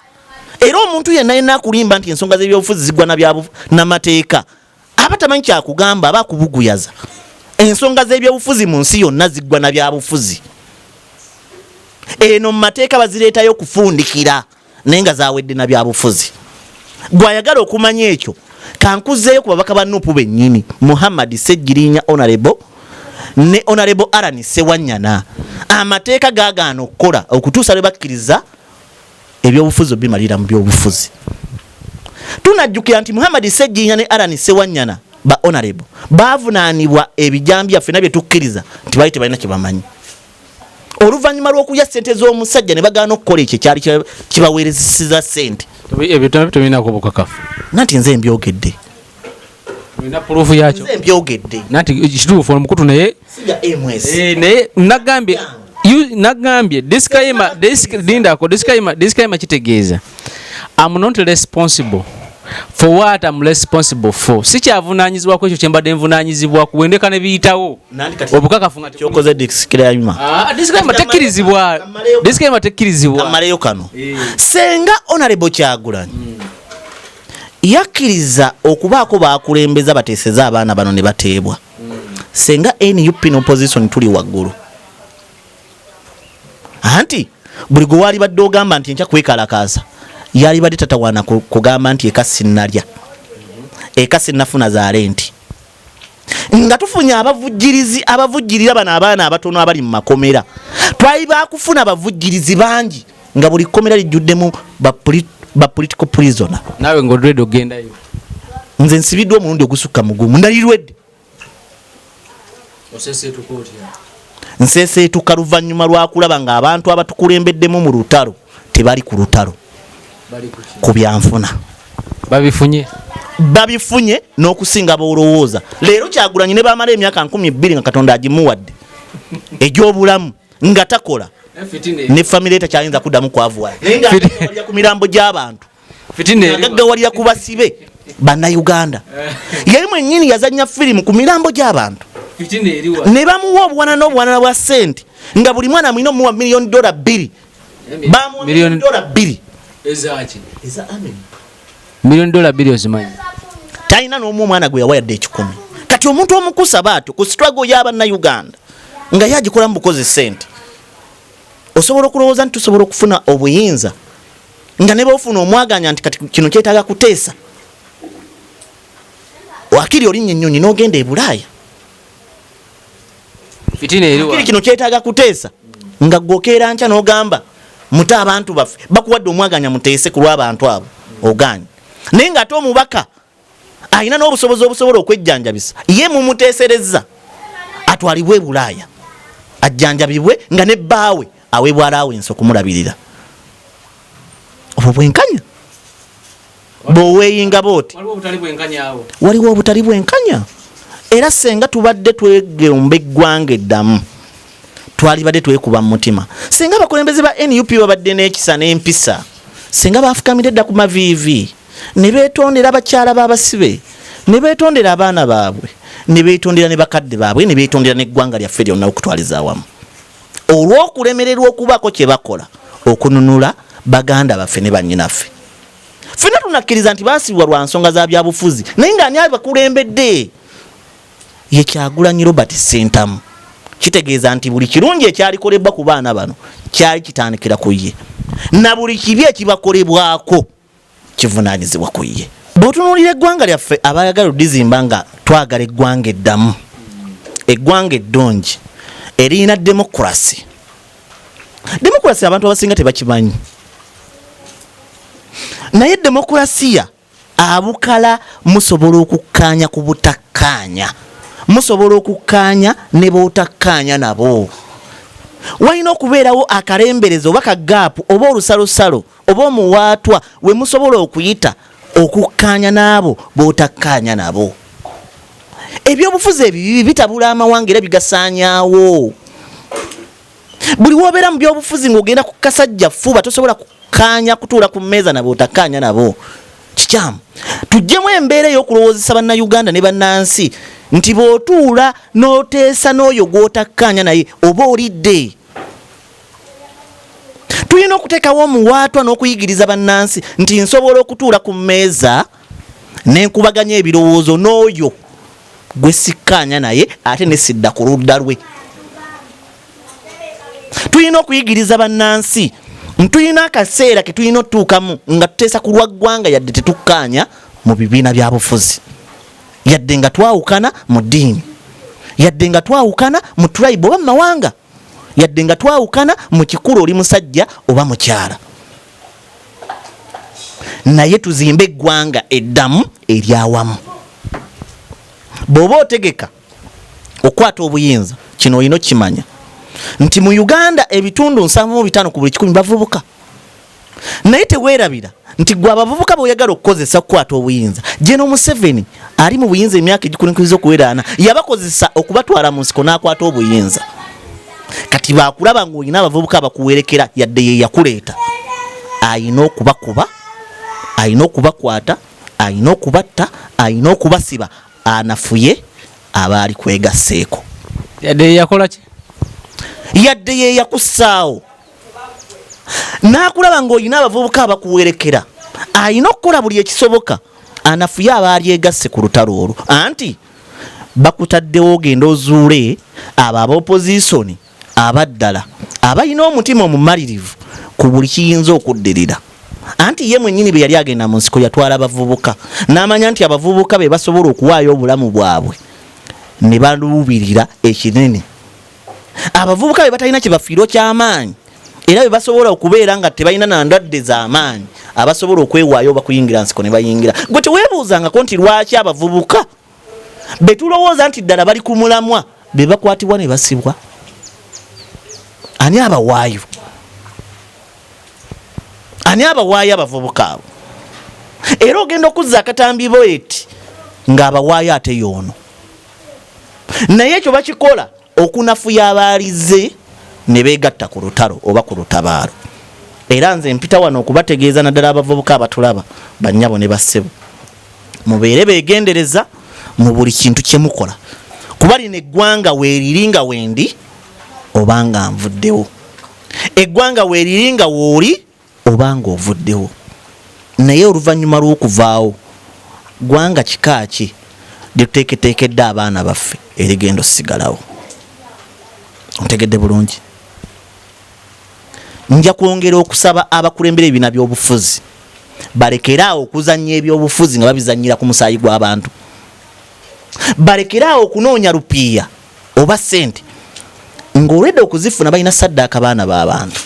Era omuntu yenna yenna akulimba nti ensonga z'ebyobufuzi ziggwa na mateeka aba tamanyi kyakugamba, aba akubuguyaza. Ensonga z'ebyobufuzi mu nsi yonna ziggwa na byabufuzi. Eno mu mateeka bazireetayo okufundikira, naye nga zawedde na byabufuzi. Gwayagala okumanya ekyo, kankuzeeyo ku babaka ba NUP bennyini, Muhammad Ssegirinya honorable ne Honorable Alan Sewanyana. Amateeka gagaana okukola okutuusa lwe bakkiriza ebyobufuzi obimalira mu byobufuzi. Tunajjukira nti Muhammad Ssegirinya ne Alan Sewanyana ba honorable bavunaanibwa ebijambiya, ffenna bye tukkiriza nti baali tebalina kye bamanyi, oluvannyuma lw'okulya ssente z'omusajja ne bagaana okukola ekyo ekyali kibaweerezesa ssente. Ebyo tebirinaako bukakafu. Nanti nze mbyogedde. Olina proof yakyo? Nze mbyogedde. Nanti kituufu omukutu naye. Eh, naye nagambye nagambye disclaimer, lindako, disclaimer kitegeeza I'm not responsible for what I'm responsible for. Sikyavunanyizibwako ekyo kyembadde nvunanyizibwako, wendeka ne biyitawo obukakafu nga kyokoze disclaimer. Ah, disclaimer tekkirizibwa, disclaimer tekkirizibwa. Kamaleyo kano. Senga Honorable Kyagulanyi yakkiriza okubaako bakulembeza bateeseza abaana bano ne bateebwa, senga NUP n'opposition tuli waggulu, anti buli gwe wali badde ogamba nti enkya kwekalakaasa yali badde tatawaana kugamba nti eka sinnalya, eka sinnafuna za rent, nga tufunye abavujjirizi abavujjirira bano abaana abatono abali mu makomera. Twali bakufuna abavujjirizi bangi nga buli kkomera lijjuddemu ba political prisoner. Naawe ng'olwedde ogendayo. Nze nsibiddwa omulundi ogusukka mugumu, ndalirwedde. Nseeseetuka luvannyuma lwakulaba ng'abantu abatukulembeddemu mu lutalo tebali ku lutalo ku byanfuna. Babifunye. Babifunye n'okusinga b'olowooza. Leero Kyagulanyi ne bamala emyaka 2000 nga Katonda agimuwadde egy'obulamu nga takola, ne famire takyayinza kuddamu kwavuwala, naye nga agaggawalira ku mirambo gy'abantu, agaggawalira ku basibe Bannayuganda. Yali mwennyini yazannya firimu ku mirambo gy'abantu ne bamuwa obuwanana n'obuwanana bwa ssente, nga buli mwana amulina omuwa $2 million. Bamuwa $2 million. Eza America. $2 million ozimanyi? Talina n'omu omwana gwe yawa yadde 100. Kati omuntu omukusaba atyo ku struggle y'Abannayuganda nga ye agikola mu bukozi ssente, osobola okulowooza nti tusobola okufuna obuyinza nga ne bwofuna omwaganya nti kati kino kyetaaga kuteesa, wakiri olinnya ennyonyi n'ogenda e Bulaaya? Fitina eriwa? Kiri kino kyetaaga kuteesa, nga gwokeera nkya n'ogamba mute abantu baffe. Bakuwadde omwaganya muteese ku lw'abantu abo, oganye, naye ng'ate omubaka alina n'obusobozi obusobola okwejjanjabisa ye mumuteeserezza atwalibwe e Bulaaya ajjanjabibwe, nga ne bbaawe aweebwa allowance okumulabirira. Obwo bwenkanya bw'oweeyinga booti? Waliwo obutali bwenkanya awo. Waliwo obutali bwenkanya. Era senga tubadde twegomba eggwanga eddamu, twalibadde twekuba mu mutima. Singa abakulembeze ba NUP babadde n'ekisa n'empisa, singa bafukamira edda ku maviivi ne beetondera abakyala b'abasibe, ne beetondera abaana baabwe, ne beetondera ne bakadde baabwe, ne beetondera n'eggwanga lyaffe lyonna okutwaliza awamu olw'okulemererwa okubaako kye bakola okununula baganda baffe ne bannyinaffe. Ffenna tunakkiriza nti baasibwa lwa nsonga za byabufuzi, naye ng'ani abakulembedde? Ye Kyagulanyi Robert Ssentamu. Kitegeeza nti buli kirungi ekyalikolebwa ku baana bano kyali kitandikira ku ye, na buli kibi ekibakolebwako kivunaanyizibwa ku ye. Bw'otunuulira eggwanga lyaffe, abayagala odizimba nga twagala eggwanga eddamu, eggwanga eddungi eriyina demokurasi. Demokurasi abantu abasinga tebakimanyi, naye demokurasiya abukala musobola okukkaanya ku butakkaanya, musobola okukkaanya ne bootakkaanya nabo. Walina okubeerawo akalembereza oba kagaapu oba olusalosalo oba omuwaatwa we musobola okuyita okukkaanya n'abo bootakkaanya nabo. Ebyobufuzi ebibi bitabula amawanga era bigasaanyaawo. Buli wobeera mu byobufuzi ng'ogenda ku kasajja fuba, tosobola kukkaanya kutuula ku mmeeza nabo otakkaanya nabo, kikyamu. Tuggyemu embeera ey'okulowoozesa Bannayuganda ne bannansi nti bw'otuula n'oteesa n'oyo gw'otakkaanya naye oba olidde. Tulina okuteekawo omuwaatwa n'okuyigiriza bannansi nti nsobola okutuula ku mmeeza nenkubaganya ebirowoozo n'oyo gwe sikkaanya naye ate ne sidda ku ludda lwe. Tulina okuyigiriza bannansi, tulina akaseera ke tulina otutuukamu nga tuteesa ku lwa ggwanga, yadde tetukkaanya mu bibiina bya bufuzi, yadde nga twawukana mu ddiini, yadde nga twawukana mu tribe oba mu mawanga, yadde nga twawukana mu kikulu, oli musajja oba mukyala, naye tuzimbe eggwanga eddamu eryawamu. Bw'oba otegeka okukwata obuyinza, kino olina okukimanya nti mu Uganda ebitundu 75 ku buli 100 bavubuka. Naye teweerabira nti gwe abavubuka bweoyagala okukozesa okukwata obuyinza, General Museveni Ali mu buyinza emyaka egikunikiriza okuweraana, yabakozesa okubatwala mu nsiko n'akwata obuyinza. Kati bakulaba ng'olina abavubuka abakuwerekera, yadde ye yakuleeta, ayina okubakuba, ayina okubakwata, ayina okubatta, ayina okubasiba, anafuye abaali kwegasseeko. Yadde ye yakola ki? Yadde ye yakussaawo n'akulaba ng'olina abavubuka abakuwerekera, ayina okukola buli ekisoboka anafuye abaali egasse ku lutalo olwo. Anti bakutaddewo ogenda ozuule abo ab'opozisoni abaddala abalina omutima omumalirivu ku buli kiyinza okuddirira. Anti ye mwennyini bwe yali agenda mu nsiko yatwala abavubuka, n'amanya nti abavubuka be basobola okuwaayo obulamu bwabwe ne baluubirira ekinene. Abavubuka be batalina kye bafiirwa ky'amaanyi, era be basobola okubeera nga tebalina na ndwadde z'amaanyi, abasobola okwewaayo oba kuyingira nsiko ne bayingira. Gwe teweebuuzangako nti lwaki abavubuka be tulowooza nti ddala bali ku mulamwa be bakwatibwa ne basibwa? Ani abawaayo? Ani abawaayo abavubuka abo? Era ogenda okuzza akatambi bweti ng'abawaayo ate y'ono. Naye ekyo bakikola okunafuya abaalize ne beegatta ku lutalo oba ku lutabaalo. Era nze mpita wano okubategeeza, naddala abavubuka abatulaba, bannyabo ne bassebo, mubeere beegendereza mu buli kintu kye mukola, kuba lino eggwanga weeriri nga wendi oba nga nvuddewo, eggwanga weeriri nga wooli oba nga ovuddewo. Naye oluvannyuma lw'okuvaawo, ggwanga kika ki lye tuteeketeekedde abaana baffe erigenda osigalawo? Ontegedde bulungi? Nja kwongera okusaba abakulembera ebibiina by'obufuzi balekere awo okuzannya ebyobufuzi nga babizannyira ku musaayi gw'abantu, balekere awo okunoonya lupiiya oba ssente ng'olwedde okuzifuna balina saddaaka baana b'abantu,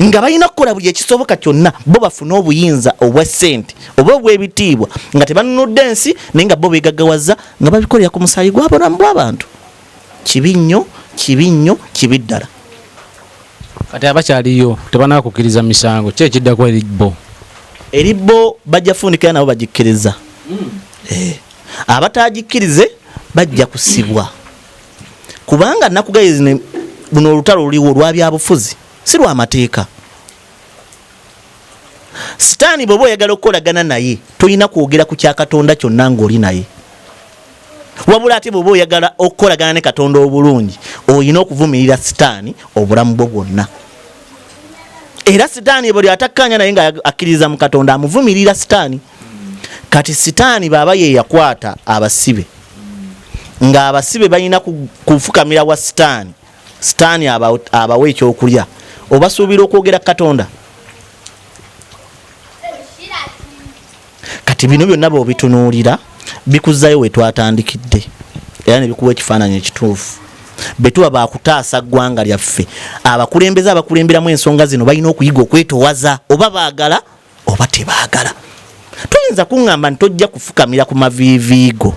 nga balina okukola buli ekisoboka kyonna bo bafune obuyinza obwa ssente oba obw'ebitiibwa nga tebanunudde ensi, naye nga bo beegaggawaza nga babikolera ku musaayi gw'abalamu bw'abantu. Kibi nnyo, kibi nnyo, kibi ddala. Kati abakyaliyo tebanakukkiriza misango, ki ekiddako eri bo? Eri bo bajja fundikira nabo bagikkiriza. Abatagikkirize bajja kusibwa, kubanga nakugaye zino, buno olutalo luliwo lwa byabufuzi, si lwa mateeka. Sitaani bw'oba oyagala okukolagana naye tolina kwogera ku kya Katonda kyonna ng'oli naye, wabula ate bw'oba oyagala okukolagana ne Katonda obulungi olina okuvumirira Sitaani obulamu bwo bwonna. Era Sitaani buli atakkaanya naye nga akkiririza mu Katonda amuvumirira Sitaani. Kati Sitaani bw'aba ye yakwata abasibe, ng'abasibe balina kufukamira wa Sitaani, Sitaani abawa ekyokulya, obasuubira okwogera Katonda? Kati bino byonna bw'obitunuulira bikuzzayo we twatandikidde, era ne bikuwa ekifaananyi ekituufu. Bwe tuba baakutaasa ggwanga lyaffe, abakulembeze abakulemberamu ensonga zino balina okuyiga okwetowaza, oba baagala oba tebaagala. Toyinza kuŋŋamba nti tojja kufukamira ku maviivi go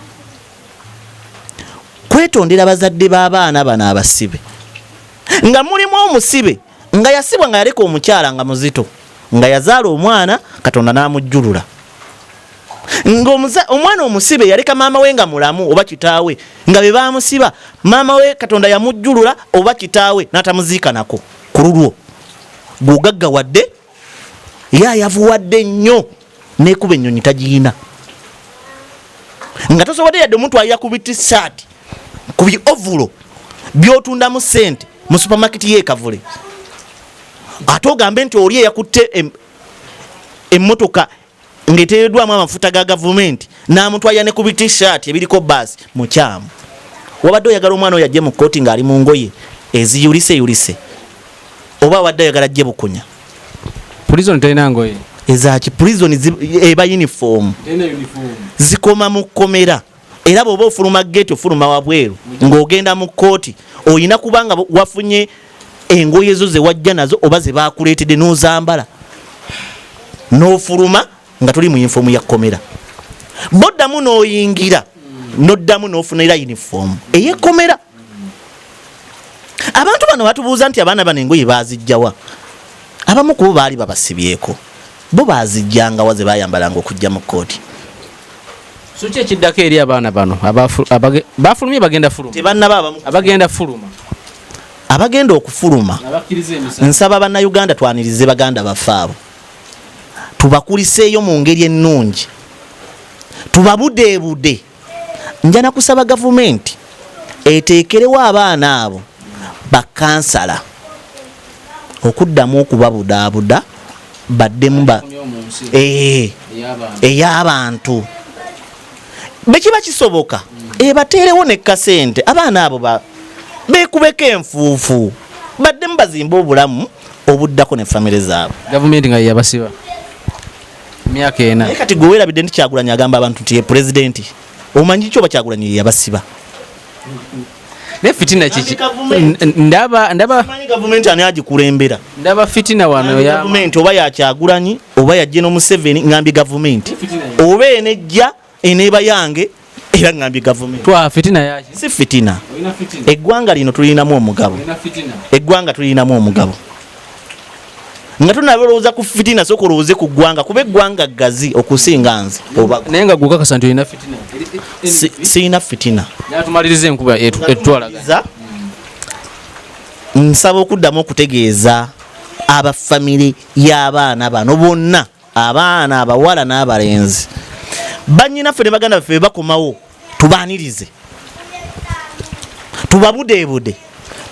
kwetondera bazadde b'abaana bano abasibe, nga mulimu omusibe nga yasibwa nga yaleka omukyala nga muzito, nga yazaala omwana Katonda n'amujjulula, nga omwana omusibe yaleka maama we nga mulamu oba kitaawe nga be baamusiba, maama we Katonda yamujjulula oba kitaawe n'atamuziika nako ku lulwo. Gw'ogaggawadde ye ayavuwadde nnyo n'ekuba ennyonyi tagiyina, nga tosobodde yadde omutwalira ku bitisaati ku bi ovulo by'otundamu ssente mu supamaketi y'e Kavule, ate ogambe nti oli eyakutte emmotoka ng'eteereddwamu amafuta ga gavumenti n'amutwalira ne ku bitishaati ebiriko baasi mukyamu. Wabadde oyagala omwana oyo ajje mu kkooti ng'ali mu ngoye eziyuliseyulise, oba wabadde oyagala ajje bukunya? Prison terina ngoye. Ezaki? Prison eba uniform, zikoma mu kkomera. Era bw'oba ofuluma geeti, ofuluma wabweru ng'ogenda mu kkooti, olina kuba nga wafunye engoye zo ze wajja nazo oba ze baakuleetedde n'ozambala n'ofuluma nga toli mu yunifoomu ya kkomera. Boddamu n'oyingira n'oddamu n'ofuna era yunifoomu ey'ekkomera. Abantu bano batubuuza nti abaana bano engoye baazijjawa? Abamu ku bo baali babasibyeko. Bo bazijjangawa ze bayambalanga okujja mu kkooti? So ki ekiddako eri abaana bano bafulumye, bagenda fuluma? Tebannaba abamu. Abagenda fuluma. Abagenda okufuluma. Abakkiriza emisango. Nsaba Bannayuganda twanirize baganda baffe abo, tubakuliseeyo mu ngeri ennungi, tubabudeebude. Njana kusaba gavumenti eteekerewo abaana abo bakansala okuddamu okubabudaabuda baddemu ba ey'abantu bekiba kisoboka, ebateerewo ne kasente, abaana abo beekubeko enfuufu, baddemu bazimbe obulamu obuddako ne famire zaabwe. Gavumenti nga yeyabasiba emyaka 4. Naye kati gwe weerabidde nti Kyagulanyi agamba abantu nti ye pulezidenti. Omanyi ki oba Kyagulanyi ye yabasiba? Naye fitina kiki? Gavumenti. Ndaba Manyi gavumenti ani agikulembera? Ndaba fitina wano ya Gavumenti oba ya Kyagulanyi oba ya General Museveni, ngambye gavumenti. Oba enejja eneeba yange, era ngambye gavumenti. Twa fitina yaki? Si fitina. Olina fitina. Eggwanga lino tulinamu omugabo. Olina fitina. Eggwanga tulinamu omugabo. Nga tunabalowooza ku fitina, sooka olowooze ku ggwanga, kuba eggwanga ggazi okusinga nze oba. Naye nga gwokakasa nti olina fitina? Siyina fitina. Natumaliriza enkuba etutwalaganya. Nsaba okuddamu okutegeeza abafamire y'abaana bano bonna, abaana abawala n'abalenzi, bannyinaffe ne baganda baffe, be bakomawo tubaanirize, tubabudeebude,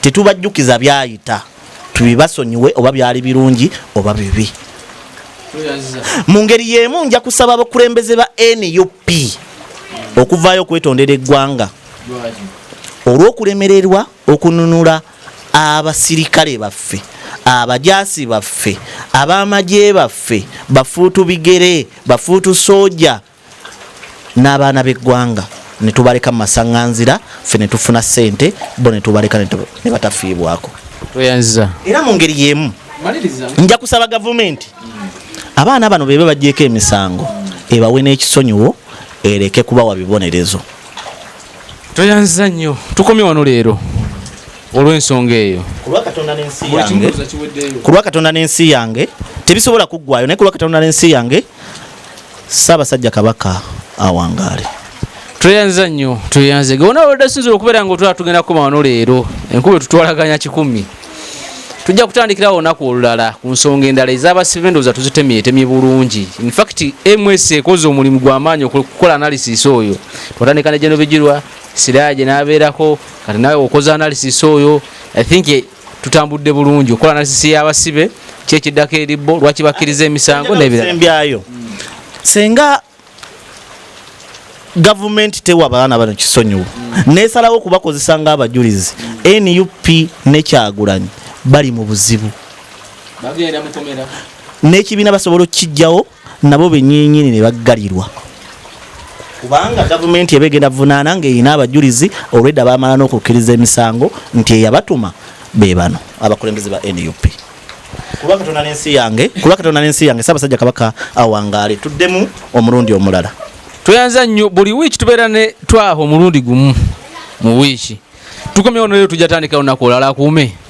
tetubajjukiza byayita, tubibasonyiwe oba byali birungi oba bibi. Mu ngeri y'emu nja kusaba abakulembeze ba NUP okuvaayo okwetondera eggwanga olw'okulemererwa okununula abasirikale baffe, abajaasi baffe, ab'amagye baffe, bafuutu bigere, bafuutu sooja n'abaana b'eggwanga, ne tubaleka mu masaŋŋanzira, ffe ne tufuna ssente, bo ne tubaleka ne batafiibwako. Toyanziza. Era mu ngeri y'emu nja kusaba gavumenti, abaana bano bebe bagyeko emisango, ebawe n'ekisonyiwo, ereke kubawa bibonerezo. Toyanziza nnyo, tukomye wano leero olw'ensonga eyo. Kulwa Katonda n'ensi yange, kulwa Katonda n'ensi yange, tebisobola kuggwayo, naye kulwa Katonda n'ensi yange, Ssaabasajja Kabaka awangaale. Tweyanza nnyo, tweyanze gona olwedde sinzira okubeera nga otwala. Tugenda kukoma wano leero, enkuba etutwalaganya 100. Tujja kutandikirawo olunaku olulala ku nsonga endala ez'abasibe. Ndowooza tuzitemye etemye bulungi. Infact MS ekoze omulimu gw'amaanyi okukola analysis oyo. Twatandika ne General Bigirwa Siraje n'abeerako, kati nawe okoze analysis oyo. I think tutambudde bulungi okukola analysis y'abasibe, ki ekiddako eri bo, lwaki bakkiriza emisango n'ebirala. Sembyayo, senga gavumenti tewa baana bano kisonyiwo nesalawo okubakozesa ng'abajulizi, NUP ne Kyagulanyi bali mu buzibu. Bagenda mukomera. N'ekibiina basobola okukijjawo nabo benyinyini ne baggalirwa, kubanga gavumenti eba egenda vunaana ng'erina abajulizi. Olwedda bamala n'okukkiriza emisango nti eyabatuma be bano abakulembeze ba NUP. Kulwa Katonda n'ensi yange, kulwa Katonda n'ensi yange, Ssaabasajja Kabaka awangaale. Tuddemu omulundi omulala. Tweyanza nnyo. Buli wiiki tubeera ne twaha omulundi gumu mu wiiki. Tukomyewo nolero, tujja tandika olunaku olulala. Akuume.